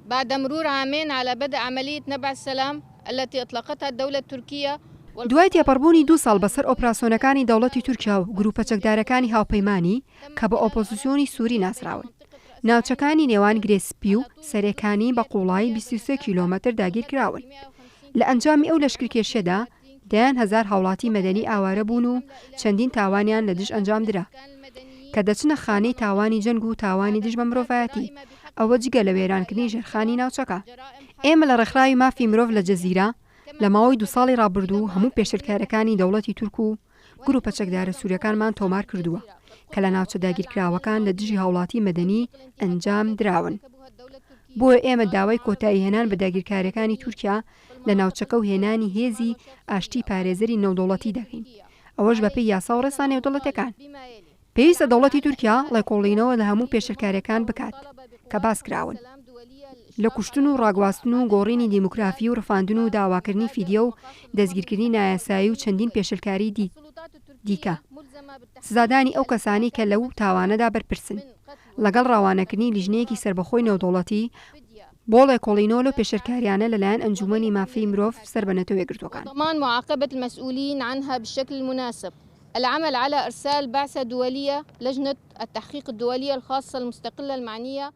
بعد مرور عامين على بدء عملية نبع السلام التي أطلقتها الدولة التركية. دوای تێپەڕبوونی دوو ساڵ بەسەر ئۆپراسۆنەکانی دەوڵەتی تورکیا و گرووپە چەکدارەکانی هاوپەیمانی کە بە ئۆپۆزسیۆنی سووری ناسراون، ناوچەکانی نێوان گرێ سپی و سەرێکانی بە قووڵایی 23 کیلۆمەتر داگیرکراون. لە ئەنجامی ئەو لەشکرکێشیەدا دەیان هەزار هاوڵاتی مەدەنی ئاوارە بوون و چەندین تاوانیان لە دژ ئەنجام درا کە دەچنە خانەی تاوانی جەنگ و تاوانی دژ بە مرۆڤایەتی، ئەوە جگە لە وێرانکردنی ژێرخانی ناوچەکە. ئێمە لە ڕێکخراوی مافی مرۆڤ لە جزیرە لە ماوەی دوو ساڵی ڕابردوو هەموو پێشێلکاریەکانی دەوڵەتی تورک و گروپە چەکدارە سوریەکانمان تۆمار کردووە کە لە ناوچە داگیرکراوەکان لە دژی هاوڵاتی مەدەنی ئەنجام دراون. بۆیە ئێمە داوای کۆتاییهێنان بە داگیرکاریەکانی تورکیا لە ناوچەکە و هێنانی هێزی ئاشتی پارێزەری نێودەوڵەتی دەکەین، ئەوەش بەپێی یاسا و ڕێسا نێودەوڵەتیەکان. پێویستە دەوڵەتی تورکیا ڵێکۆڵینەوە لە هەموو پێشێلکاریەکان بکات کە باس کراون، لە کوشتن و ڕاگواستن و گۆڕینی دیموگرافی و ڕفاندن و داواکردنی فیدیە و دەستگیرکردنی نایاسایی و چەندین پێشێلکاری دیکە، سزادانی ئەو کەسانەی کە لەو تاوانەدا بەرپرسن، ڵەگەڵ ڕەوانەکردنی لیژنەیەکی سەربەخۆی نێودەوڵەتی بۆ ڵێکۆڵینەوە لەو پێشێلکاریانە لەلایەن ئەنجوومەنی مافی مرۆڤ سەر بە نەتەوە یەکگرتووەکان. وضمان معاقبة المسؤولين عنها بالشكل المناسب العمل على إرسال بعثة دولية لجنة التحقيق الدولية الخاصة المستقلة المعنية.